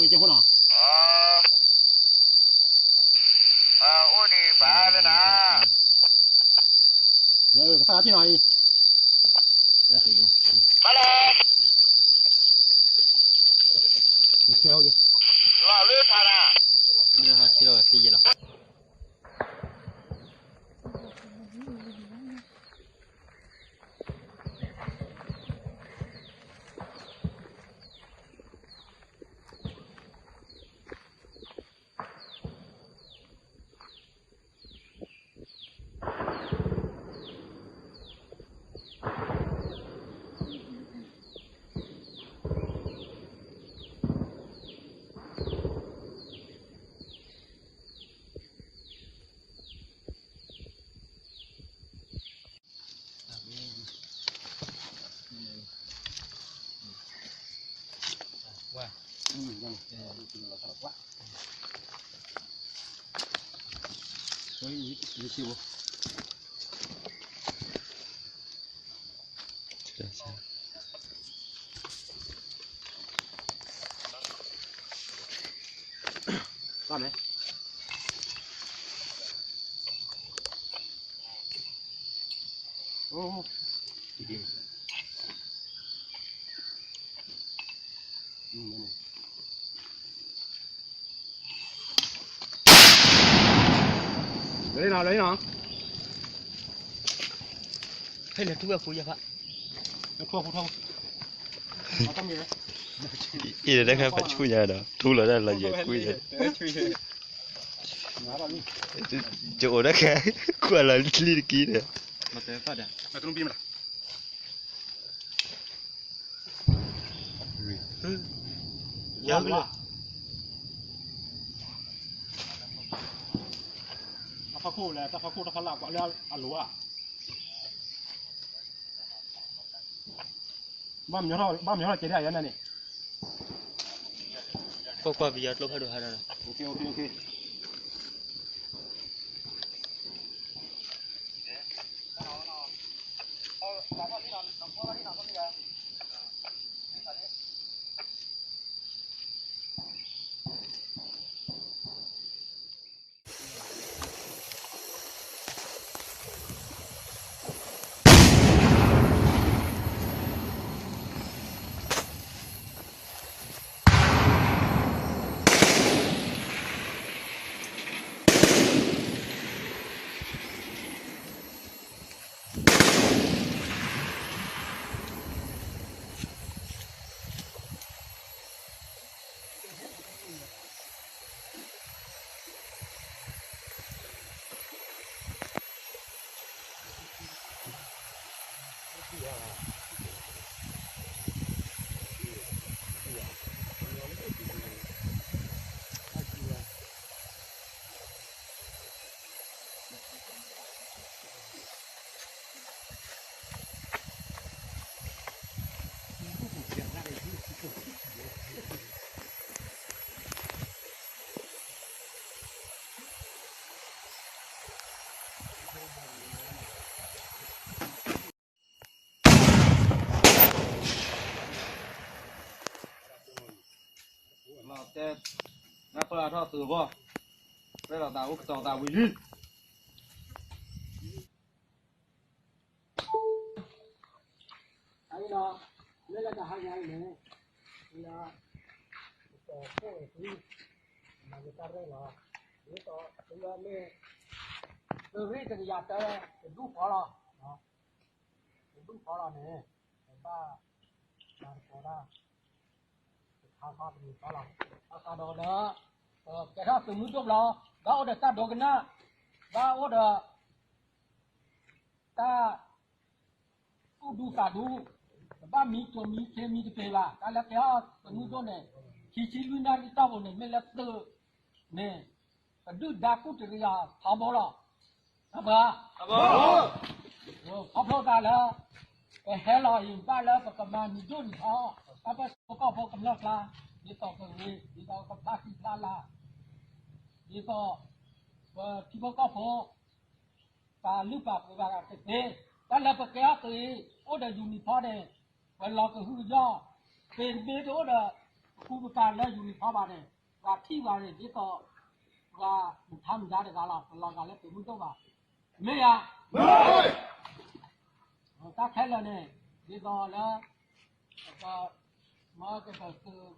ယဲၢ်ဖိနီၤ, အိၣ်ဒံးဘၣ်လၢနၤ, ကစၢ်ထံၣ်နီၤအံၤ, မၤလၢ, လီၤလၢထးနၤ, ထံၣ်လီၤသံယဲၢ်လီၤ. လီၤလံနီၤ, လီၤလံနီၤ, ဖဲလဲၤထူဝဲဖိယဖး, ထူဝဲဖိထီ, အံၤတခါဖးဆူညါဒီး ထူလီၤဒၣ်လီၤယဲၢ်ကွံာ်ယဲၢ်, ယအိၣ်ဒၣ်ခဲ ကွၢ်လီၤလံတကံၢ်ဒီး တၢ်ဖးခိၣ်လဲၣ်, တၢ်ဖးခိၣ်တၢ်ဖးလၢ်ကွၢ်လၢအလိၤဧါ, ဘၣ်မညီထီၣ်ကဲဒၣ်ယၤန့ၣ်, ကွၢ်ကွၢ်ပယီၤကျိဖးဒိၣ်ဟးဒီး လီၤတဲ, နပၢၢ်ထီၣ်သုးဘီ, ပၢၢ်လီၤသးအိၣ်ကတီၤသးဝံၤလံ. အံၤဒီး မ့ၢ်လၢတဟါညါအံၤန့ၣ် လၢ ပကီၢ်ခိၣ်အံၤ မၤကတၢ်ရဲၣ်လီၤ, ဒ်သိးလၢမ့ၢ် သုးရ့ၣ်တကယၤတၢ တဒူၣ်ဃီလီၤ, တဒူၣ်ဃီလီၤန့ၣ် ပဘၣ်မၤသကိးတၢ် တခါခီတမံၤဃီလီၤ. ဘၣ်ဃးဒီးလၢ ကဲထီၣ်သုးမုၢ်ဒိၣ်ဘျီ, ဘၣ်အိၣ်ဒီးတၢ်ဒိကနၣ်, ဘၣ်အိၣ်ဒီး တၢ်သူၣ်ဒူသးဒူ, တဘၣ်မံကၠိမံခ့မံတက့ၢ်ဘၣ်. တၢ်လၢကဲထီၣ်သုးမုၢ်ဒိၣ်န့ၣ် ခံဆံလွံၢ်နၣ်ရံၣ်တီၢ်ပူၤန့ၣ် မ့ၢ်လၢသုးန့ၣ် ပဒုၣ်ဒါကူၣ်တရံးယၤထီဘိလီၤ. ခီဖျိသးလၢ ပဟဲလီၤအံၤ ဘၣ်လၢပကမၤနံၤဒိၣ်နံၤထီ, တၢ်ပၢၢ်ဆၢကီၢ်ဖိကမျၢၢ်ကျါ, ဒ်သိးကဂ့ၤ, ဒ်သိးကဖျါဃံဖျါလၤ, ဒ်သိး ပထံဖိကီၢ်ဖိ ပာ်လုၢ်ပာ်ပှ့ၤဘၣ်တသ့, တၢ်လၢပကဲထီၣ်သုးအံၤ အိၣ်ဒီးယူၤနံၤဖီန့ၣ် ပလီၤကဟုကညီၢ်, ပ့ၤတဘ့ၣ်တအိၣ်ဒီး ပကူပကၤလၢ uniform ဘၣ်န့ၣ်, ပှၤထံၣ်ဘၣ်န့ၣ် ဒ်သိးပှၤမုၢ်ထါမုၢ်ဒါတဂၤလီၤ, ပလီၤဂာ်လၢသုးမုၢ်ဒိၣ်ဘၣ်, မ့ၢ်ဧါ. တၢ်ခဲလၢာ်န့ၣ် ဒ်သိးလၢ ပကမၤကတၢၢ်သုး